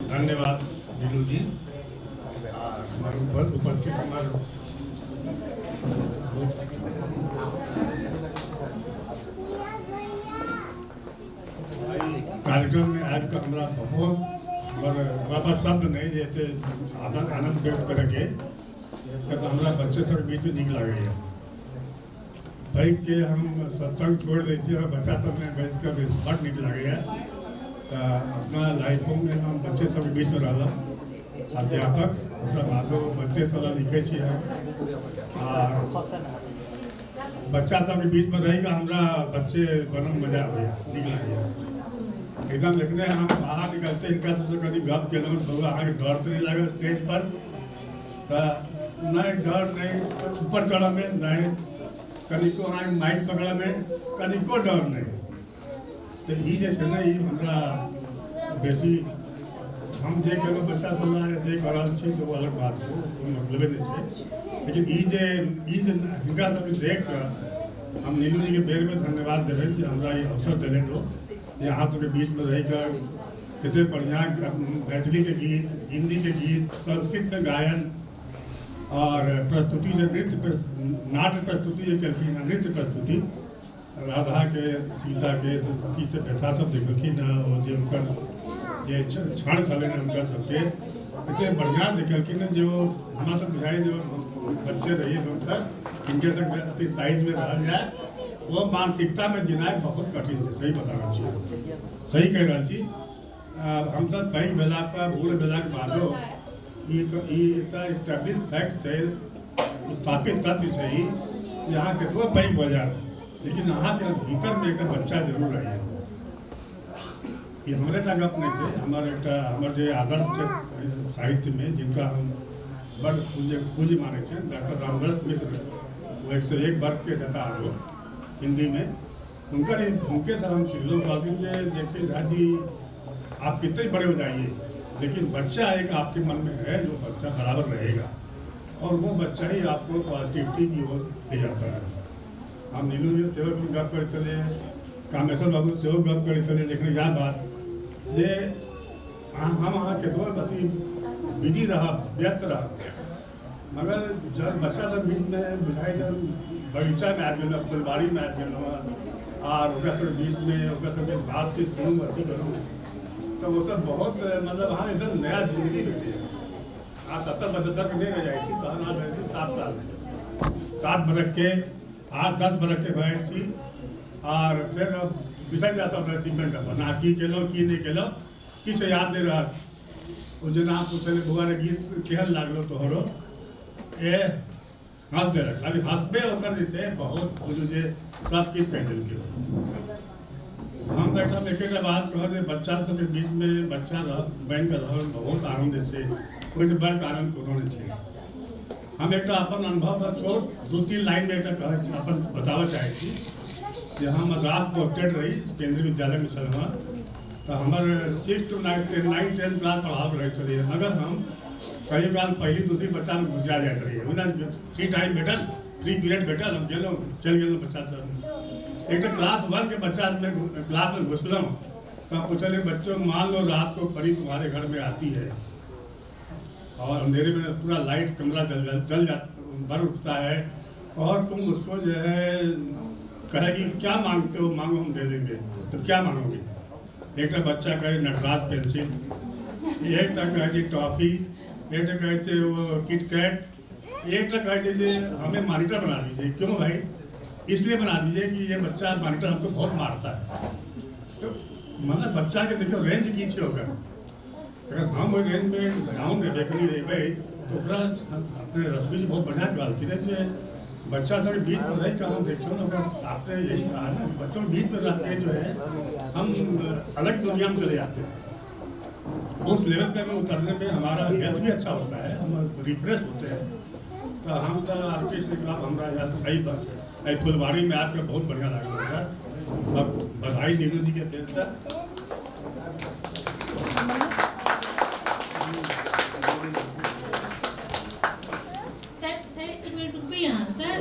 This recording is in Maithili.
धन्यवाद नीलू जी। आ हमर उपस्थित हमर कार्यक्रम में आबि कऽ हमरा बहुत हमरा पास शब्द नहि जे एते आनंद व्यक्त करैके, किया तऽ हमरा बच्चे सबके बीचमे नीक लागैए। पैघके हम सत्संग छोड़ि दै छी, हमरा बच्चा सबमे बैस कऽ बेस बड्ड नीक लागैए। तऽ अपना लाइफोमे हम बच्चे सबके बीचमे रहलहुँ अध्यापक, ओकरा बादो बच्चे सब लए लिखै छी हम। आ बच्चा सबके बीचमे रहिकऽ हमरा बच्चे बनऽमे मजा आबैए, नीक लागैए एकदम। एखने हम बाहर निकलते हिनका सबसँ कनि गप केलहुँ, बौआ अहाँके डर तऽ नहि लागल स्टेजपर? तऽ नहि, डर नहि, ऊपर चढ़ऽमे नहि, कनिको अहाँके माइक पकड़ऽमे कनिको डर नहि। तऽ ई जे छै ने, ई हमरा बेसी हम जे केलहुँ बच्चा सब लए जे कऽ रहल छी से ओ अलग बात छै, कोनो मतलबे नहि छै। लेकिन ई जे हिनका सबके देख कऽ हम नीलू जीके बेर बेर धन्यवाद देबनि जे हमरा ई अवसर देलनि ओ जे अहाँ सबके बीचमे रहि कऽ कते बढ़िआँ मैथिलीके गीत, हिन्दीके गीत, संस्कृतमे गायन आओर प्रस्तुति जे नृत्य नाट्य प्रस्तुति जे केलखिन हँ, नृत्य प्रस्तुति राधाके सीताके अथी से व्यथा सब देखेलखिन हँ, ओ जे हुनकर जे क्षण छलनि हुनकर सबके एते बढ़िआँ देखेलखिन हँ जे ओ हमरा तऽ बुझाइ जे बच्चे रहियै हमसब हिनके सबके अथी साइजमे रहल जाय, ओ मानसिकतामे जीनाइ बहुत कठिन छै। सही बता रहल छी, सही कहि रहल छी। हमसब पैघ भेलापर बूढ़ भेलाके बादो ई एकटा एस्टेब्लिश फैक्ट छै, स्थापित तथ्य छै ई जे अहाँ कतबो पैघ भऽ जायब लेकिन अहाँके भीतरमे एकटा बच्चा जरूर रहैए। ई हमरे टा गप नहि छै, हमर एकटा हमर जे आदर्श छै साहित्यमे जिनका हम बड्ड पूज्य मानै छियनि, डॉक्टर रामरस मिश्र, ओ 101 वर्षके हेता ओ हिन्दीमे, हुनकर हुनके से हम सिखलहुँ। कहलखिन जे देखिए झा जी, आप कितने बड़े हो जाइए लेकिन बच्चा एक आपके मन में है जो बच्चा बराबर रहेगा और वो बच्चा ही आपको पॉजिटिविटी की ओर ले जाता है। हम नीलू जी सेहो गप करै छलियै, कामेश्वर बाबू सेहो गप करै छलियै, लेकिन इएह बात जे हम अहाँ कतबो अथी बिजी रहब, व्यस्त रहब, मगर जब बच्चा सब बीचमे बुझाइ जब बगीचामे आबि गेलहुँ, फुलबाड़ीमे आबि गेलहुँ आर ओकरा सबके बीचमे ओकरा सबके बातचीत सुनू, अथी करू, तऽ ओ सब बहुत मतलब अहाँ एकदम नया जिन्दगी भेटैए। अहाँ 70 75के नहि रहि जाइ छी, तहन अहाँ रहै छी 7 सालके, 7 बरखके, 8 10 बरखके भऽ जाइ छी आर फेर बिसरि जायत अपना अचीवमेंट अपन, अहाँ की केलहुँ की नहि केलहुँ किछु याद नहि रहत। ओ जेना अहाँ पुछलियै बौआ रे गीत केहन लागलो तोहरो, ए हँस देलक, खाली हँसबे ओकर जे छै बहुत बुझू जे सब किछु कहि देलकै। हम तऽ एहिठाम एकेटा बात कहब जे बच्चा सबके बीचमे बच्चा रह बनि कऽ रहल बहुत आनन्द छै, ओहिसँ बड़का आनन्द कोनो नहि छै। हम एकटा अपन अनुभव छोट 2-3 लाइनमे एकटा कहै छी, अपन बताबऽ चाहै छी जे हम मद्रास पोस्टेड रही, केन्द्रीय विद्यालयमे छलहुँ हँ, तऽ हमर 6 to 9 10 9 10 class पढ़ाबऽ रहै छलैए, मगर हम कहियो काल पहिली दूसरी बच्चामे घुसिया जाइत रहियै। ओना फ्री टाइम भेटल, फ्री पीरियड भेटल, हम गेलहुँ चलि गेलहुँ बच्चा सब। एकटा क्लास 1 के बच्चामे क्लासमे घुसलहुँ तऽ पुछलियै, बच्चों मान लो रात को परी तुम्हारे घर में आती है और अंधेरे में पूरा लाइट कमरा जल जल जल जा भर उठता है और तुम उसको जो है कहेगी क्या मांगते हो, मांगो हम दे देंगे, तो क्या मांगोगे? एकटा बच्चा कहे नटराज पेंसिल, एकटा कहै छै टॉफी, एकटा कहै छै ओ किटकैट, एकटा कहै छै जे हमें मॉनिटर बना दीजिए। क्यों भाई? इसलिए बना दीजिए कि ये बच्चा मॉनिटर हमको बहुत मारता है। तो मतलब बच्चा के देखियो रेंज की छै ओकर, अगर हम ओहि रेंजमे डाउन हेबै कनि अयबै तऽ ओकरा अपने रश्मि जी बहुत बढ़िआँ कहलखिन हँ जे बच्चा सबके बीचमे रहि कऽ अहाँ देखियौ ने ओकरा, आपने यही कहा ना, बच्चों के बीच में रह के जो है हम अलग दुनिया में चले जाते हैं। उस लेवल पे हमें उतरने में हमारा हेल्थ भी अच्छा होता है, हम रिफ्रेश होते हैं। तो हम तो आर्टिस्ट के खिलाफ हमरा यार एहि फुलवाड़ीमे आबिके बहुत बढ़िआँ लागल हमरा। सब बधाई नीलू जी के फेरसँ। सर, सर एक मिनट रुकबै अहाँ सर।